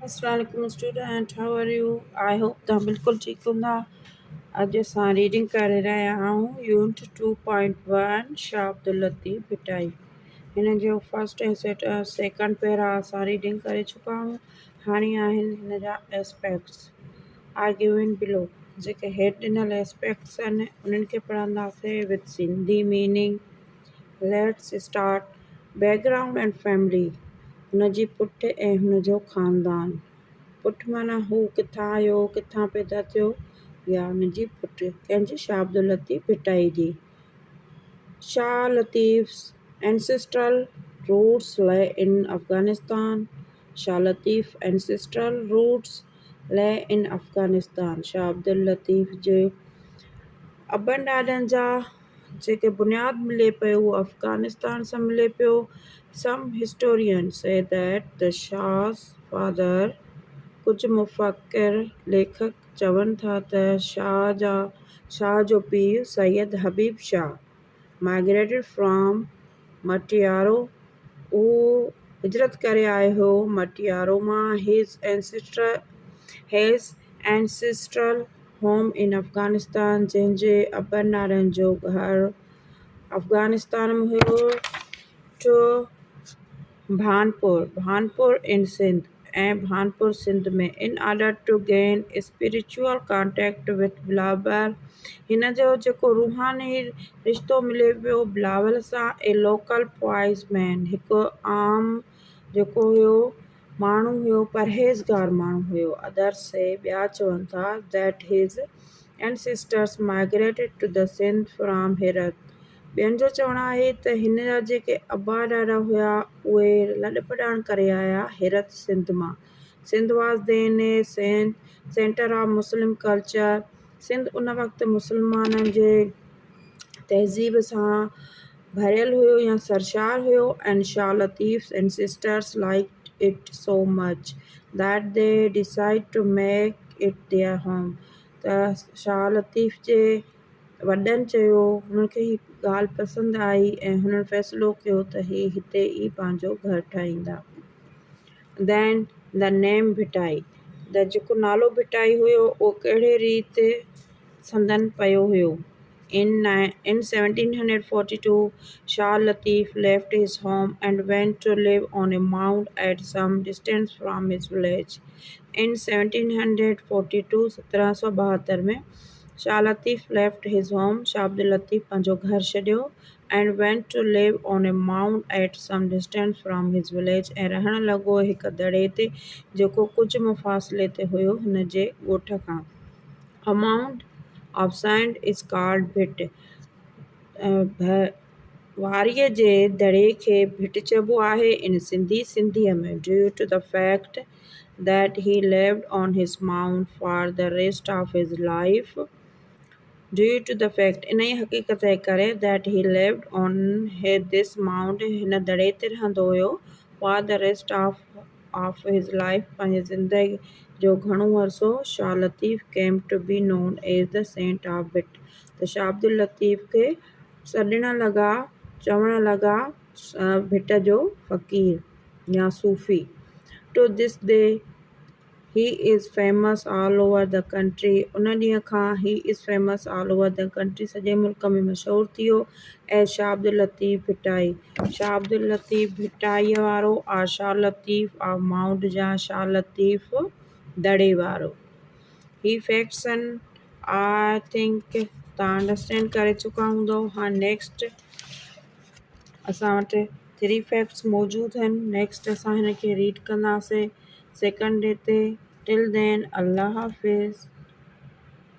السلام عليڪم student, how are you? I hope توهان بلڪل ٺيڪ هوندا. اڄ اسان ريڊنگ ڪري رهيا آهيون يونٽ 2.1 شاهه عبداللطيف ڀٽائي. هن جو فرسٽ ۽ سيڪنڊ پيرا اسان ريڊنگ ڪري چڪا آهيون. هاڻي آهن هن جا اسپيڪٽس آر گيون بلو، جيڪي هيٺ ڏنل اسپيڪٽس آهن انهن کي پڙهنداسين with Sindhi meaning. Let's start. Background and family, هن جي پٺ ۽ هن جو خاندان. پٺ معنيٰ هو ڪٿان آيو، ڪٿان پيدا ٿيو يا هن جي پٺ ڪنهن جي؟ شاهه عبداللطيف ڀٽائي جي. Shah Latif's ancestral roots lay in Afghanistan, Shah Latif ancestral roots lay in Afghanistan, Shah Abdul Latif جي ابن ڏاڏن جا جيڪي بنياد ملي پيو اهو افغانستان سان ملي پيو. Some historians say that the Shah's father, ڪجهه مفڪر ليکڪ چون ٿا ته شاهه جا شاهه جو پيء سيد حبيب شاهه مائگريٽيڊ فرام مٽيارو، اهو هجرت ڪري آيو هو مٽيارو مان، his ancestor his ancestral home in Afghanistan, جنهن جي ابن ڏاڏن جو گهر افغانستان ۾ هيو، two ڀانپور، Bhanpur in Sindh, ۽ Bhanpur Sindh ۾، in order to gain spiritual contact with Bilawal, هن جو جيڪو روحاني رشتو ملي پيو بلاول سان، اي لوڪل پوائز مين، هڪ عام جيڪو هيو ماڻهو هيو، پرهيزگار ماڻهو هيو. Others say، ٻيا چون ٿا، that his ancestors migrated to the Sindh from Herat, ٻين جو چوڻ آهي ته هن جا جيڪي ابا ڏاڏا هيا اهي لڏ پلاڻ ڪري آيا هرت سنڌ مان. Sindh was then a centre of Muslim culture, Sindh ان وقت مسلمانن جي تهذيب سان ڀريل هيو يا سرشار هيو. And Shah Latif's ancestors liked it so much that they decide to make it their home, ته شاهه لطيف جي وڏن چيو هنن کي هي ڳالهه پسند آئي ۽ هنن فيصلو ڪيو ته هي هتي ئي پنهنجو گهر ٺاهيندا. Then the name Bhittai, ته جيڪو نالو ڀٽائي هيو اهو ڪهڙي ريت سندن پيو هيو. In 1742 Shah Latif left his home and went to live on a mound at some distance from his village. In 1742، 1772 ۾، Shah Latif left his home, Shah Abdul Latif پنهنجو گهر ڇڏيو، and went to live on a mound at some distance from his village, ۽ رهڻ لڳو هڪ دڙي تي جيڪو ڪجهه مفاصلي تي هيو هن جي ڳوٺ کان. A mound of sand is called bhit, واريء جي دڙي کي ڀٽ چئبو آهي in Sindhi، سنڌيء ۾، due to the fact that he lived on his mound for the rest of his life, due to the fact، انهيء حقيقت جي ڪري، that he lived on this mound، هن دڙي تي رهندو هيو، for the rest of of his life, پنهنجي زندگي جو گهڻو عرصو، Shah Latif came to be known as the saint of Bhit, ته شاهه عبداللطيف کي سڏڻ لڳا، چوڻ لڳا ڀٽ جو فقير يا صوفي. To this day he is famous all over the country, ان ڏينهن کان he is famous all over the country, سڄي ملڪ ۾ مشهور ٿي ويو، ايز شاهه عبداللطيف ڀٽائي، شاهه عبداللطيف ڀٽائيء وارو، or Shah Latif of mount يا شاهه لطيف دڙي وارو. هي فيڪٽس آهن. I think توهان انڊرسٽينڊ ڪري چڪا هوندؤ. هاڻ نيڪسٽ اسان وٽ ٿري فيڪٽس موجود آهن. نيڪسٽ اسان هن کي ريڊ ڪنداسين سيڪنڊ ڊي تي. ٽل دين الله حافظ.